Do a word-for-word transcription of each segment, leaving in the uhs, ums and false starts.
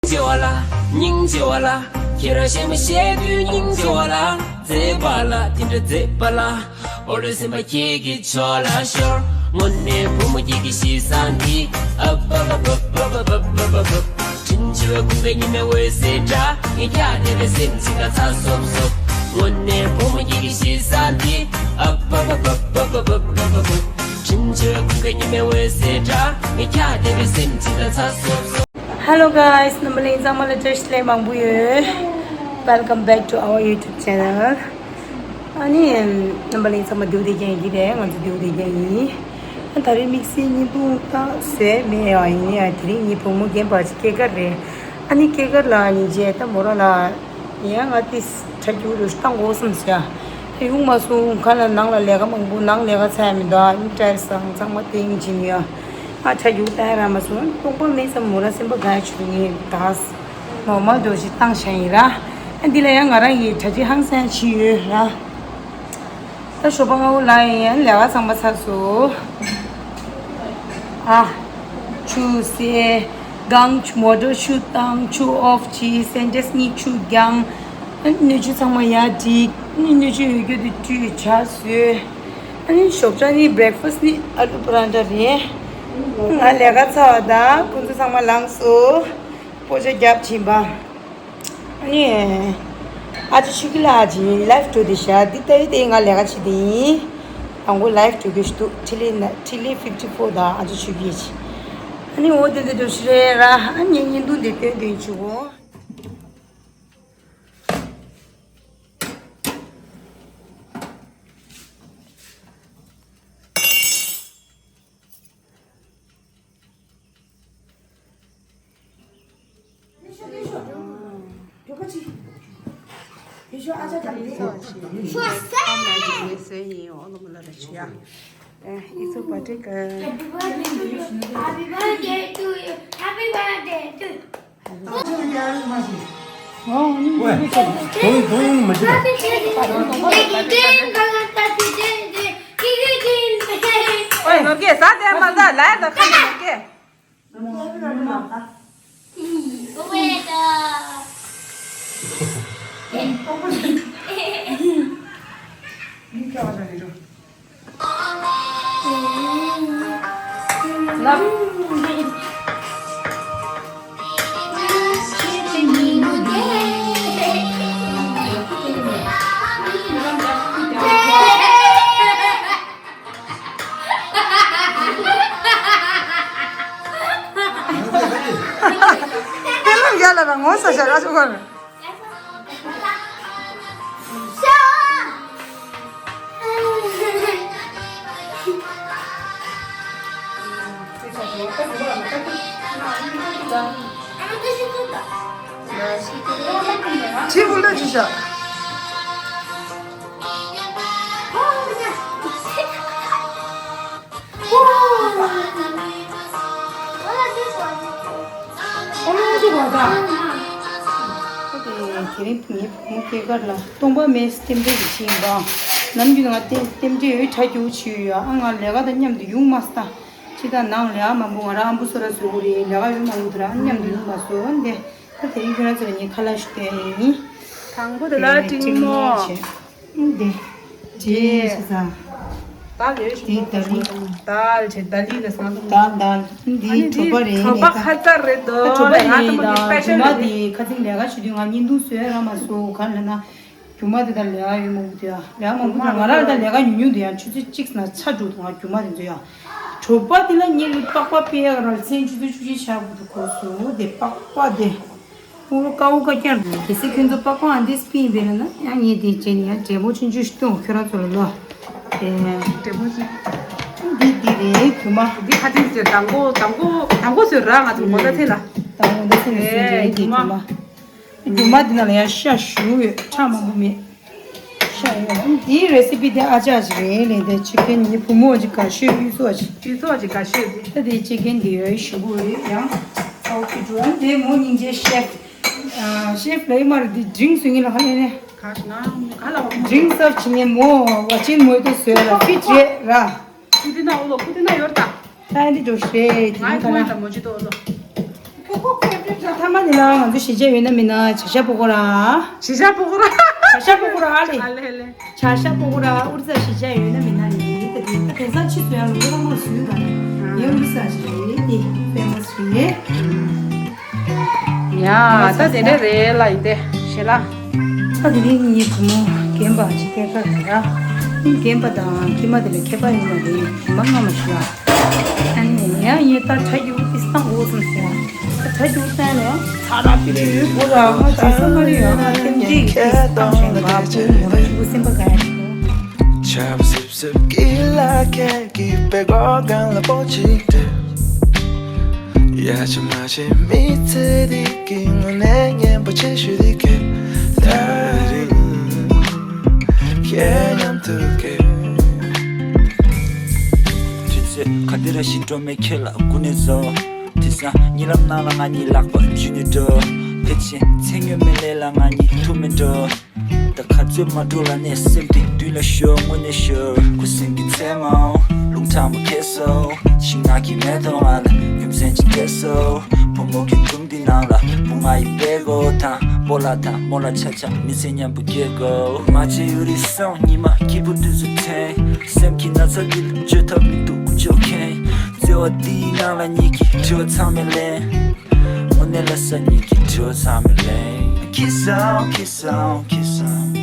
ཆེ་བ་ལ། སྙིང་རྗེ་བ་ལ། ཁྱེད་རང་གཞན་མ་བཤད་དུས་སྙིང་རྗེ་བ་ལ། མཛེས་པ་ལ་དེ་འདྲ་མཛེས་པ་ལ། འོ་རེ་སེམས་པ་ཁྱེད་ཀྱི་ཕྱོགས་ལ་ཤོར། དངོས་གནས་བུ་མོ་ཁྱེད་ཀྱི་གཤིས་བཟང་འདི། ཨ་བ་བ་བ། དྲིན་ཆེ་བའི་ཁུངས་ཀྱི་ཉི་མའི་འོད་ཟེར་འདྲ། ངས་ཀྱང་དེ་འདྲ་སེམས་ཅིག་ལ་ཚ་སོབ་སོབ། དངོས་གནས་བུ་མོ་ཁྱེད་ཀྱི་གཤིས་བཟང་འདི། ཨ་བ་བ་བ། དྲིན་ཆེ་བའི་ཁུངས་ཀྱི་ཉི་མའི་འོད་ཟེར་འདྲ། ངས་ཀྱང་དེ་འདྲ་སེམས་ཅིག་ལ་ཚ་སོབ་སོབ། Hello guys, རྣམ་པ་ལྷན་རྒྱས་ཚང་མ་ལ་བཀྲ་ཤིས་བདེ་ལེགས་མང་པོ་ཡོད། Welcome back to our YouTube channel. ཨ་ནི་རྣམ་པ་ལྷན་རྒྱས་ཚང་མ་འདུག་བསྡད་ཀྱང་ཡིན་གྱི་རེད། ང་ཚོ་འདུག་བསྡད་ཀྱང་ཡིན། ཨ་ད་རེས་དམིགས་བསལ་བརྙན་ཐུང་བཏང་ཟེར་མེད་ཡ། ཡིན་ནའི་དེ་རིང་ངའི་བུ་མོ་རྒན་པ་ཅིག་སྐྱེས་སྐར་རེད། ཨ་ནི་སྐྱེས་སྐར་ལ་ཉིན་རྗེས་ད་མོ་རང་ལ་ཡང་ང་ཏིས་ཁྲ་རྒྱུག་རུ་བཏང་དགོས་བསམ་ཟེར་ཡ། ད་ཡོང་མ་སོང་། ཁ་ལ་ནང་ལ་ལས་ཀ་མང་པོ། ནང་ལས་ཀ་ཚར་མི་འདུག་ཨ་ནི་སྤྲད་སོང་། ཚང་མ་སྟེང་བྱིན་ཡ། ཨ་ཁྲ་རྒྱུག་བཏང་ཡ་རག་མ་སོང་། སྟོང་པ་མེད་ཙམ་མོ་རང་སེམས་པ་དགའ་ཡ་བྱུང་། ངས་ད་ནོར་མལ་འདྲ་ཞིག་བཏང་བཞག་ཡིན་ར། ཨ་འདི་ལ་ཡང་ང་རང་གི་གྲ་སྒྲིག་ཧང་སང་བྱས་ཡོད་ར། ད་ཞོགས་པ་སྔ་པོ་ལ་ཡིན་ཡང་ལས་ཀ་ཚང་མ་ཚར་སོང་། ཨ། ཆུ་བསལ། སྒང་མོ་ཊར་ཆུ་བཏང་། ཆུ་ཨོཕ་བྱས། སེན་ཊེག་སི་གཉིས་ཆུ་བརྒྱངས། ཨ་ནི་སྣོད་བཅུད་ཚང་མ་ཡར་བསྒྲིགས། ཨ་ནི་སྣོད་བཅུད་ཡོད་རྒྱུ་དེ་བཀྲུས། ཇ་བཟོས། ཨ་ནི་ཞོགས་ཇ་ནི་བྷི་རེག་ཕ་སི་ཊི་ནི་ཨ་ལུ་པ་རན་ཊ་རེད། ང་ལས་ཀ་ཚར་བ་དང་ཁོང་ཚོ་ཚང་མ་ལངས་སོང་། པོ་ཆ་རྒྱབ་ཕྱིན་པ། ཨ་ནི། ཨ་ཅེ་ཆོས་སྐྱིད་ལགས་ཀྱིས་ལའེབ་འགྲོ་བསྡད་ཤག་འདི་ལྟ་བུའི་སྟེང་ང་ལས་ཀ་བྱེད་བསྡད་ཡིན། དང་པོ་ལའེབ་འགྲོ་རྒྱུ་ཞིག་འདུག་ཊི་ལི་ན། ཊི་ལི་ཕིབ་ཊི་ཕོར་དང་ཨ་ཅེ་ཆོས་སྐྱིད་ཀྱིས། ཨ་ནི་འོ་དེ་འདྲ་འགྲོ་ཞིག་རེད་ར། ཨ་ནི་བརྙན་ཐུང་འདི་སྟོན་སྟོན་བྱེད་གོ། Happy birthday to you. Happy birthday to you. ཨོ། ཨོ། ཨོ། ཨོ། མ་བྱེད། ཨོ། ནོར་གེ་ཟ་དེ་མ་ཟ་ལ་ཡ་ད་ཁ་ནོར་གེ། དེ་ལ་ཡ་ལ་ར་ངོ་ས་ཤ་ར་ཆོ་ག་ར། ཁྲི་ཀུན་ཏུ་ཅི་བྱ། དེ་རིང་ངའི་བུ་མོ་སྐྱེས་སྐར་ལ་སྟོང་པ་མེད་རྟེན་འབྲེལ་གྱི་ཕྱིན་པ། ནམ་རྒྱུན་ང་རྟེན་རྟེན་འབྲེལ་ཡོད་ཁྲ་རྒྱུག་བྱེད་ཡོད་ཨ། ང་ལས་ཀ་དང་མཉམ་དུ་ཡོང་མ་སོང་། ཅི་ད་ནང་ལས་ཨ་མང་པོ་ང་རང་ཨམ་བུ་སོ་ར་བཟོ་དགོས་རེད། ལས་ཀ་ཡོད་མང་པོ་དུ་ར་ཨ་མཉམ་དུ་ཡོང་མ་སོང་། འདི་ད་དེ་རིང་ཁྱོད་རང་ཚོ་ལ་ངས་ཁ་ལག་ཞིག་སྟོན་ཡིན། དང་པོ་དེ་ལ་ཀྲིང་མོ། འདི། དེ་ཟ། དལ་ཡོད་ཤིང་། དེ་དལ་ལི། དལ་ཆེ་དལ་ལི་ལ་སང་དང་། དལ་དལ། འདི་གྲོ་པ་རེད། གྲོ་པ་ཁ་ཚ་རེད་དོ། གྲོ་པ་རེད་ད། རྒྱུ་མ་དེ་ཁ་ཚིག་ལས་ཀ་བྱེད་དུས་ང་བརྙན་ཐུང་བཟོས་ར་མ་བཟོ་ག་ལ་ན། རྒྱུ་མ་དེ་དང་ལས་ཀ་ཡོད་མང་པོ་དེ་ཡ། ལས་ཀ་མང་པོ་དང་ང་རང་དང་ལས་ཀ་ཉུང་ཉུང་དེ་ཡ། ཆུ་ཚོད་གཅིག་ན་ཚར་འགྲོ་དང་ང་རྒྱུ་མ་དེ་ཚོ་ཡ། གྲོ་པ་དེ་ལ་ངས་པགས་པ་སྤེལ་ཡ་ར་མཚན་ཆུ་ཚོད་བཅུ་གཅིག་ཆགས་པོ་དུ་གོ་སོ་དེ་པགས་པ་དེ། ཨོ་ཀ་ཨོ་ཀ་ཀྱང་རེད། གལ་སྲིད་ཁྱོད་ཚོ་པགས་པ་ཨ་འདི་སྤིན་པས་ན་ཡང་ངས་དེ་བྱས་ནས་ཡང་འབྲས་བུ་ཆུང་ཆུང་ཞིག་སྟོན་ཁྱོད་རང་ཚོ་ལ་ལོ། དེ་འབྲས་བུ་ཆུང་། འདི་འདི་རེད་རྒྱུ་མ། འདི་ཁ་ཐིག་ཟེར་དང་པོ་དང་པོ་དང་པོ་ཟེར་ར་ང་ཚོ་མོ་ད་ཚེ་ལ། དང་པོ་ད་ཚེ་ལ་ཟེར་རེད་དེ་རྒྱུ་མ། རྒྱུ་མ་འདི་ནང་ལ་ཡང་ཤ་ཞུ་ཡོད་ཁྲག་མང་པོ་མེད། ཤ་ཡོད་འདིའི་རེ་སི་པི་དེ་ཨ་ཅག་ཅིག་རེད་ལས་དེ་ཆི་ཀན་ངའི་བུ་མོ་ཅིག་ག་ཤོད་གཡུ་ཚོགས་ཅིག་གཡུ་ཚོགས་ཅིག་ག་ཤོད་དེ། ད་དེ་ཆི་ཀན་དེ་ཡོད་ཞུ་གི་རེད་ཡང་། ཨོ་ཀེ་འགྲོ་ཡང་དེ་མོ་སྙིང་རྗེ་ཤེཕ། ཤེཕ་ལ་ཡི་མ་རེད་དེ་ཌི་རིང་སུ་ངེད་ལ་ཧ་ལས་ནས། ག་ང་ག་ལ་བ་མོ། ཌི་རིང་སར་བྱེད་ངེད་མོ་བ་ཅིན་མོ་ཏོ་བཟོས་ལ་ཕིཊ་རེད་ར། ཁུ་དེ་ན་འོ་ལོ་ཁུ་དེ་ན་ཡོར་ད། ད་འདི་འགྲོ་ཤེ་དེ་ང་རིང་ག་ཁོང་ལ། ད་མོ་ཅི་ཏོ་འོ་ལོ། ཁོ་ཁོ་ཁེ་ཏེ་ ཐ་མ་ནི་ལ་ང་ཚོ་གཞིས་ཆགས་ཡོད་ན་མིན་ན་བྱ་ཤ་པོ་ཀོ་ར། གཞིས་ཆགས་པོ་ཀོ་ར། བྱ་ཤ་པོ་ཀོ་ར་ཨ་ལེ། ཨ་ལེ་ཨ་ལེ། བྱ་ཤ་པོ་ཀོ་ར་ཨུ་རི་ཚ་གཞིས་ཆགས་ཡོད་ན་མིན་ན་རེད། ད་དེ་དེང་སང་ཕྱིས་སུ་ཡང་ལོ་ལོ་མོ་སུས་ད་ངའི་ཨུ་རི་ཚ་ཞིག་རེད། དེ་ཕེ་མ་སུ་རེད། ཡ་ད་དེ་འདྲ་རེད་ལ་ཡིན་ཏེ་ཞེ་ལ། ད་དེ་རིང་ངའི་བུ་མོ་རྒན་པ་ཅིག་སྐད་ཆ་རེད་ར། རྒན་པ་དང་ཁྱིམ་མ་དེ་ལ་ཁྱད་པར་ཡོད་མ་རེད། ཉི་མ་སྔ་མ་ཞིག་ལ། ཨ་ནི་ཡང་ངས་ད་གྲ་རྒྱུག་ཏིས་བཏང་དགོས་བསམ་སོང་། ད་གྲ་རྒྱུག་བཏང་ནས་ཚ་ར་པི་རེ་ཡོད་དགོས་ར། ང་དེ་ས་མ་རེད་ཡ། ང་ཐེངས་གཅིག་ཏིས་བཏང་ཞིང་ང་བུ་མོ་ར་ཞུ་སེམས་པ་དགའ་ཡ་ཞིག་འདུག་དུས་ཚོད་ག་དེ་ར་ཞིག་འགྲོ་མེད་ཁྱེད་ལ་སྐུ་ནས་བཟོ། དེང་སང་གཉིད་ལམ་ནང་ལ་ང་གཉིས་ལག་པ་འཇུས་ནས་འགྲོ། ཕལ་ཆེར་མཚན་སྨྱོན་མེད་ལས་ལ་ང་གཉིས་ཐུག་མེད་འགྲོ། ད་ག་ཚོད་མ་འགྲོ་ལ་ནས་སེམས་དེ་མདུན་ལ་ཤོར་དངོས་གནས་ཤོར། ཁུ་སིམ་གྱི་མཚན་མོ་རླུང་གྲང་མོ་ཁྱེར་སོང་། ཤིང་ནགས་ཀྱི་མེ་ཏོག་ང་ལ་རྒྱུ་མཚན་ཅིག་སྤྲད་སོང་། བུ་མོ་གི་སྒྲུང་འདི་ནང་ལ་བུ་ང་ཡི་དཔེ་གོ་དང་སྤོ་ལགས་དང་རྨོ་ལགས་ཆ་ཆ་མི་ཚེ་མཉམ་པོ་སྐྱེལ་དགོས། མ་བྱེད་ཡུ་རི་སོང་ཉི་མ་སྐྱིད་པོ་དུས་སུ་འཐེན། སེམས་ཀྱི་ན་ཚ་འདི་ལ་བཅོས་ཐབས་མི་འདུག་ཀུ་ཅོ་མཁན། བརྩེ་བ་འདིའི་ནང་ལ་ཉིད་ཀྱི་དྲི་བ་ཚང་མས་ལན། དངོས་གནས་ལ་ས་ཉིད་ཀྱི་དྲི་བ་ཚང་མས་ལན། ཁྱི་སང་ཁྱི་སང་ཁྱི་སང་།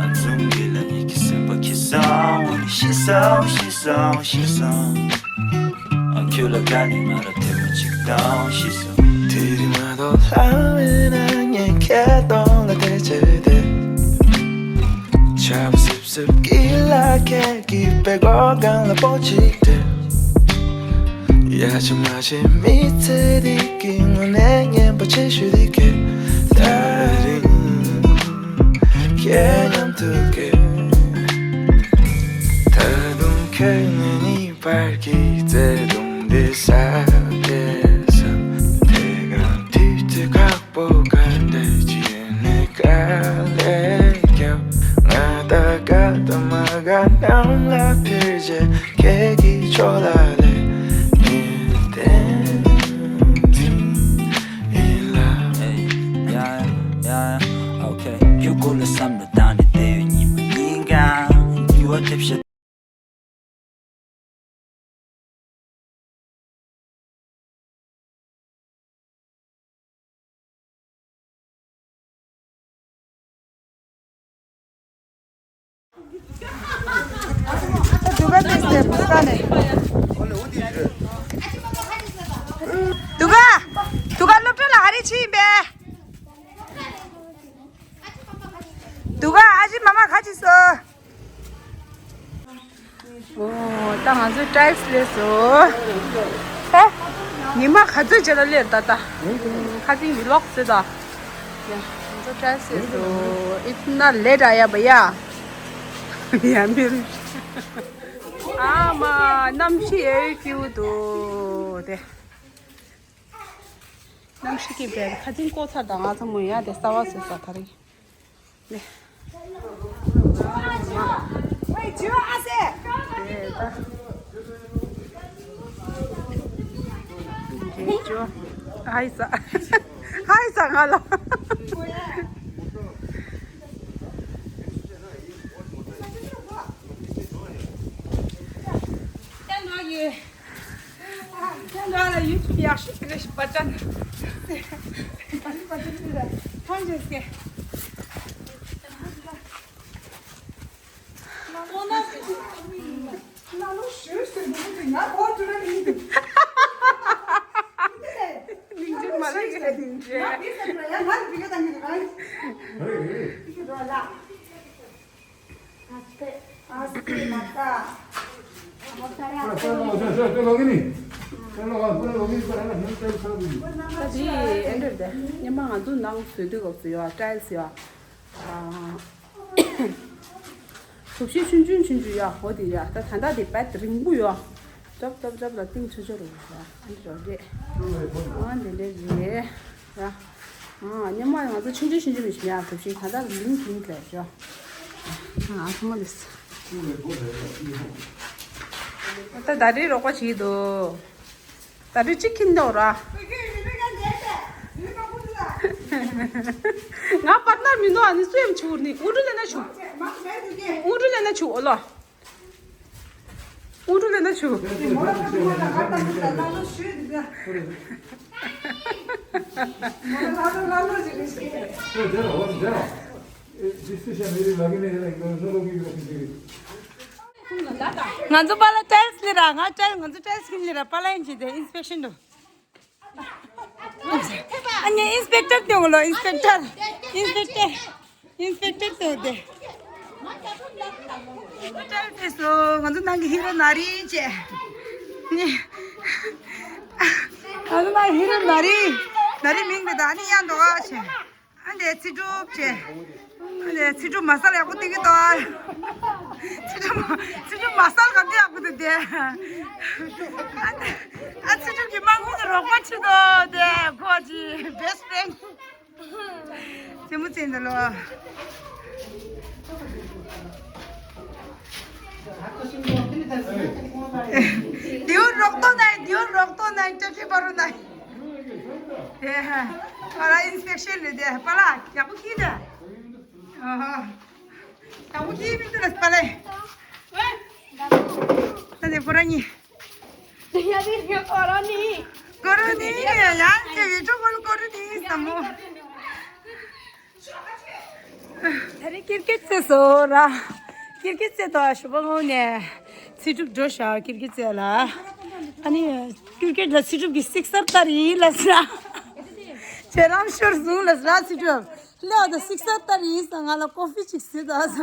ཨ་ཙུམ་གི་ལ་ཉིད་ཀྱི་སེམས་པ་ཁྱི་སང་། ཤི་སང་ཤི་སང་ཤི་སང་། ཨ་ཁྱོད་ལ་དགའ་ནས་ང་ལ་ཐེངས་མ་གཅིག་བཏང་ཤི་སོང་། དེ་རིང་མ་གཏོགས་ལྷང་བའི་ན་ངས་ཁྱེད་གདོང་ལ་བལྟས་བྱས་ཏེ། ཆབ་སིབ་སིབ་ཀྱི་ལ་ཁད་ཀྱི་པད་གོ་གང་ལ་པོ་ཅིག་སྤྲད། ཡ་ཆི་མ་ཆི་མི་ཚེ་འདི་གི་དངོས་གནས་སྙན་པོ་ཆེ་ཤོས་འདི་གས། ད་རིང་ཁྱེད་མཉམ་དུ་གས། ད་དུང་ཁྱོད་ངའི་བར་གྱི་བརྩེ་དུང་འདི་ཟ་བདེ་ས། དེ་ག་དུས་ཚོད་ཁག་པོ་ག་འདྲ་ཅིག་ནས་དཀའ་ལས་རྒྱབ། ང་ད་དགའ་དང་མ་དགའ་གནམ་ལ་འཕུར་བྱེད། ཁྱེད་ཀྱི་ཕྱོགས་ལ་ལས་ངས་བསྟན་འཛིན་ཡིན་ལ། ཨེ་ཡ་ཡ་ཨོ་ཁེ། ཁྱོད་སྐོར་ལ་བསམ་བློ་བཏང་ནས་བསྡད་ཡོད་ཉི་མ་ཉིན་གང་། འགྱུར་བ་ཐེབས་ཤག་དུ་ག་དེ་སེ་པུ་ས་ནས། དུ་ག་དུ་ག་སློབ་གྲྭ་ལ་ཧ་རི་ཕྱིན་པས། དུ་ག་ཨ་ཅེ་མ་མ་ཁ་ཅིག་སོ། ཨོ། ད་ང་ཚོའི་ཊའིལ་སི་སླེབས་སོང་། ཧེ། ཉི་མ་ག་ཚོད་བྱས་ལ་སླེབས་ད་ལྟ། ཁ་ཅིག་ཝི་ལོག་བཟོས་ད། ཡ། ང་ཚོ་ཊའིལ་སི་སླེབས་སོང་། इतना लेट आया भैया। ཡ་མིར། ཨ་མ། གནམ་གཤིས་ཨེ་སྐྱིད་པོ་འདུག་དེ། གནམ་གཤིས་སྐྱིད་པས་ཁ་ཅིག་ཀོ་ཚར་དང་ང་ཚོ་མོ་ཡ་དེ་ས་བ་སོ་ས་ད་རེད། ནས། ཝེ་ཇོ་ཨ་སེ། དེ་ད། དེ་ཇོ། ཧའི་ས། ཧའི་ས་ང་ལ། ཁྱེད་རང་ལ་ཡུ་ཊུབ་ཡག་ཤོས་ཞིག་རེད་ཤག་པ་ཅན། ཐང་ཆེ་སྐད། མིང་ཅན་མ་ལ་ཡི་ལ་མིང་ཅན། ད་དེ་ཨེ་འདྲ་རེད་དེ། སྔོན་མ་ང་ཚོ་ནང་བཟོས་དུས་སྐབས་སུ་ཡོད་ཊའིལ་སི་ཡོད། གྲུ་བཞི་ཆུང་ཆུང་ཆུང་ཆུང་ཡོད། འོ་དེ་ཡོད། ད་ད་ལྟ་དེ་བད་རིང་པོ་ཡོད། ཅོབ་ཅོབ་ཅོབ་ལ་གཏིང་ཆུ་ཆུ་རུ་ཡོད། ཨ་འདྲ་རེད། ཨ་འདི་འདྲ་རེད། ཡ། ཨ་སྔོན་མ་ང་ཚོ་ཆུང་ཆུང་ཆུང་ཆུང་མི་ཞིག་ཡ་གྲུ་བཞི་ད་ལྟ་རིང་རིང་རེད་ཡ། ཨ་ཚང་མ་ལས། ད་ད་རེས་རོགས་པ་བྱེད་དོ། ད་རེས་གཅིག་ཁྱིམ་འདོག་ར། ང་པར་ནར་མི་འདུག་ཨ་ནི་སུ་ཡང་ཆུ་བུར་ནི་ཨུ་ཏུ་ལེ་ན་ཆུ། ཨུ་ཏུ་ལེ་ན་ཆུ་ཨོ་ལོ། ཨུ་ཏུ་ལེ་ན་ཆུ། ང་ཚོ་པཱ་ལགས་ཊའིལ་ལས་ར། ང་ཊའིལ་ང་ཚོ་ཊའིལ་སི་ཁྱེར་ལས་ར། པཱ་ལགས་ཡིན་གྱི་དེ་ཨིན་སི་པེག་ཤན་འགྲོ། ཨ་ནི་ཨིན་སི་པེག་ཊར་དེ་འོ་ལོ། ཨིན་སི་པེག་ཊར། ཨིན་སི་པེག་ཊར། ཨིན་སི་པེག་ཊར་དེ་འོ་དེ། ཨིན་སི་པེག་ཊར་དེ་སོ། ང་ཚོ་ནང་གི་ཧི་རོ་ན་རི་བྱས། ནི། ང་ཚོ་ནང་གི་ཧི་རོ་ན་རི། ན་རི་མིང་དེ་ད་ཨ་ནི་ཡང་འདོགས་བྱས། ཨ་འདྲས་ཚེ་སྒྲུབ་བྱས། ཨ་འདྲས་ཚེ་སྒྲུབ་མ་སལ་ཡག་པོ་སྟེར་གྱི་འདུག་ཚེ་སྒྲུབ་མ་ཚེ་སྒྲུབ་མ་སལ་ག་འདི་ཡག་པོ་འདུག་དེ། ཨ་འདྲས་ཨ་ཚེ་སྒྲུབ་ཀྱི་མ་ཁོང་ཚོ་རོགས་པ་བྱེད་དོ་དེ་ཁོ་ཅི་བེ་སི་ཕེ་རེན་ཙེ་མོ་ཙེ་འདི་ལོ། ལིའུ་རོགས་ཏོ་ནའི་ལིའུ་རོགས་ཏོ་ནའི་ཅོ་ཅི་པ་རུ་ནའི། དེ་ཧ། ཨ་ར་ཨིན་སི་པེག་ཤན་ལས་དེ་པཱ་ལགས་ཡག་པོ་ཁྱེར་དེ། ཨ་ཧ། ཡག་པོ་ཁྱེར་མི་འདུག་ལ་པཱ་ལགས། ད་དེ་ཁོ་རང་གཉིས། ཡ་དེ་ཁོ་རང་གཉིས། ཁོ་རང་གཉིས་ཡང་ཁྱེད་ཡིན་ཆོག་པ་ལ་ཁོ་རང་གཉིས་ཟ་མོ། ད་རེས་ཀིར་ཀིར་རྩེ་སོ་ར། ཀིར་ཀིར་རྩེ་དང་ཞོགས་པ་ངོ་ནས་ཚེ་སྒྲུབ་འགྲོ་ཤག་ཀིར་ཀིར་རྩེ་ལ། ཨ་ནི་ཀིར་ཀིར་ལ་ཚེ་སྒྲུབ་ཀྱི་སིག་སར་ལྟར་ཡིན་ལ་ཟ། ཁྱེད་རང་ཤོར་བཟུང་ལ་ཟ་ཚེ་སྒྲུབ། ལེའོ་ད་སིག་སར་ལྟར་ཡིན་ཟ། ང་ལ་ཀོ་ཧྥི་ཅིག་ཟེར་ད་ཟ།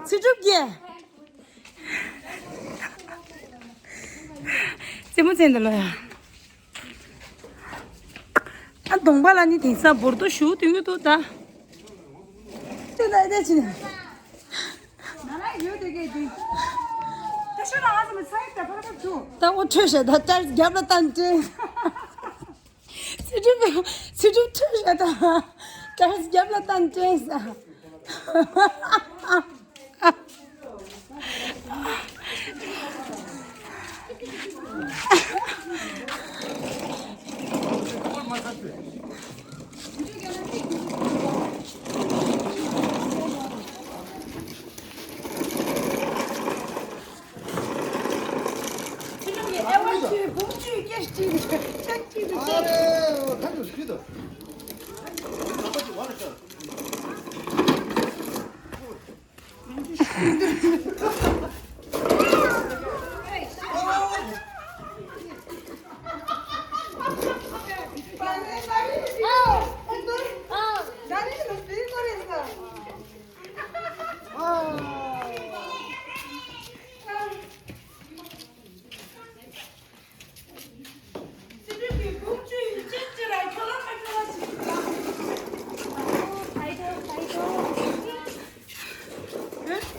ཚེ་སྒྲུབ་ཀྱིས། རྩེད་མོ་རྩེ་འདི་ལོ་ཡ། ཨ་གདོང་པ་ལ་ནི་དེང་སང་འབུར་ཏོ་ཞུ་དུས་ཡོད་དོ་ད། ཅི་ད་ཨེ་ཅི་ནི། ད་འོ་ཁྲོས་ཤ་ད་ཏར་རྒྱབ་ལ་བཏང་སྟེ། ཚེ་སྒྲུབ་ཚེ་སྒྲུབ་ཁྲོས་ཤ་ད་ཏར་རྒྱབ་ལ་བཏང་སྟེ་ཟ།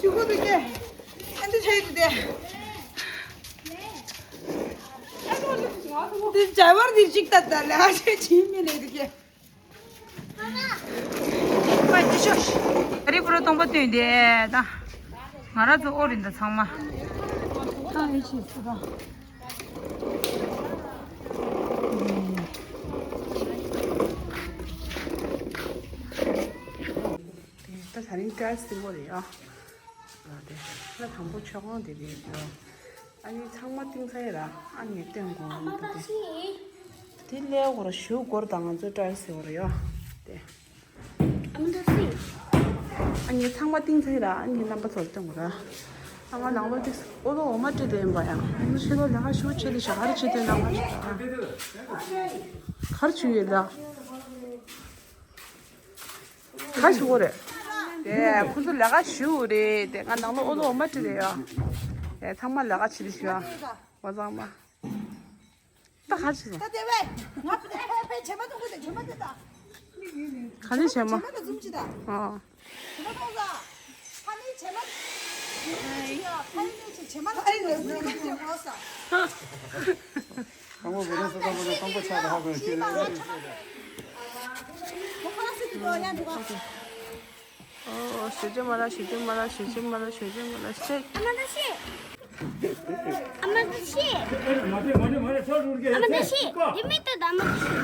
ཆུ་ཁོ་དུ་ཀེ། ཨ་འདི་ཆེ་དུ་དེ། འདི་བྱ་བར་འདི་གཅིག་ལྟ་ལྟ་ལ་ཧ་ཆེ་ཆི་མི་ལེ་དུ་ཀེ། ཨ་འདི་ཤོ་ཤི། རི་ཁོ་ར་སྟོང་པ་བཏོན་དེ་ད། ང་ར་ཚོ་ཨོ་རིན་ད་ཚང་མ། ཐང་ཡི་ཆི་སི་ད། ད་ད་རིང་ཏྲ་སི་མོ་རེད་ཨ། ཨ་དེ་ང་དང་པོ་ཆོག་ཁང་དེ་རེད་ཨ། ཨ་ནི་ཚང་མ་ཏིང་ས་ཡ་ར་ཨ་ནི་སྟོན་དགོས་འདུག་དེ། དེ་ལས་འོ་ར་ཞུ་སྐོར་དང་ང་ཚོ་ཏྲ་སི་འོ་ར་ཡོ། དེ། ཨ་ནི་ཚང་མ་ཏིང་ས་ཡ་ར་ཨ་ནི་རྣམ་པ་ཚོར་སྟོན་དགོས་ར། ཨ་ང་ནང་ལོ་དེ་ཨོ་ལོ་འོ་མ་ཏྲི་ལེན་པ་ཡང་ཨ་ནི་ཤི་ལོ་ལ་ཁ་ཤུ་ཆེ་ལི་ཤ་གར་ཆེ་དེ་ལ་ཁ་ཤུ་གར་ཆུ་ཡོད་ལ། ག་ཞུ་གོ་རེད། དེ་ཁོ་ཚོ་ལས་ཀ་ཞུ་རེད་དེ་ང་ནང་ལོ་ཨོ་ལོ་འོ་མ་ཏྲི་རེད་ཡ། དེ་ཚང་མ་ལས་ཀ་བྱེད་དུ་ཞུ་ཡ། འོ་ཚང་མ། ད་ག་ཞུ་ད་དེ་བས་ང་ཕ་ཕ་ཕ་བྱེ་མ་ཐུང་གོ་དེ་བྱེ་མ་དེ་ད། ག་ནས་བྱེ་མ། བྱེ་མ་དེ་ཟུམ་ཅི་ད། ཨོ། བྱེ་མ་ཐུང་ས། ཕ་ནི་བྱེ་མ། ཕ་ནི་བྱེ་མ་ཐུང་ས། ཁང་པ་བུ་རུ་སུ་ཁང་པ་ནི་ཁང་པ་ཆག་ཏུ་ཧ་གོ་ཡང་ཁྱེད་རེད། ཨོ་ཞེ་ཅི་མ་ལ་ཞེ་ཅི་མ་ལ་ཞེ་ཅི་མ་ལ་ཞེ་ཅི་མ་ལ་ཞེ། ཨ་མ་ད་ཤི། ཨ་མ་ད་ཤི། ཨ་མ་ད་ཤི། དེ་མི་ལྟ་ད་ཨ་མ་ད་ཤི།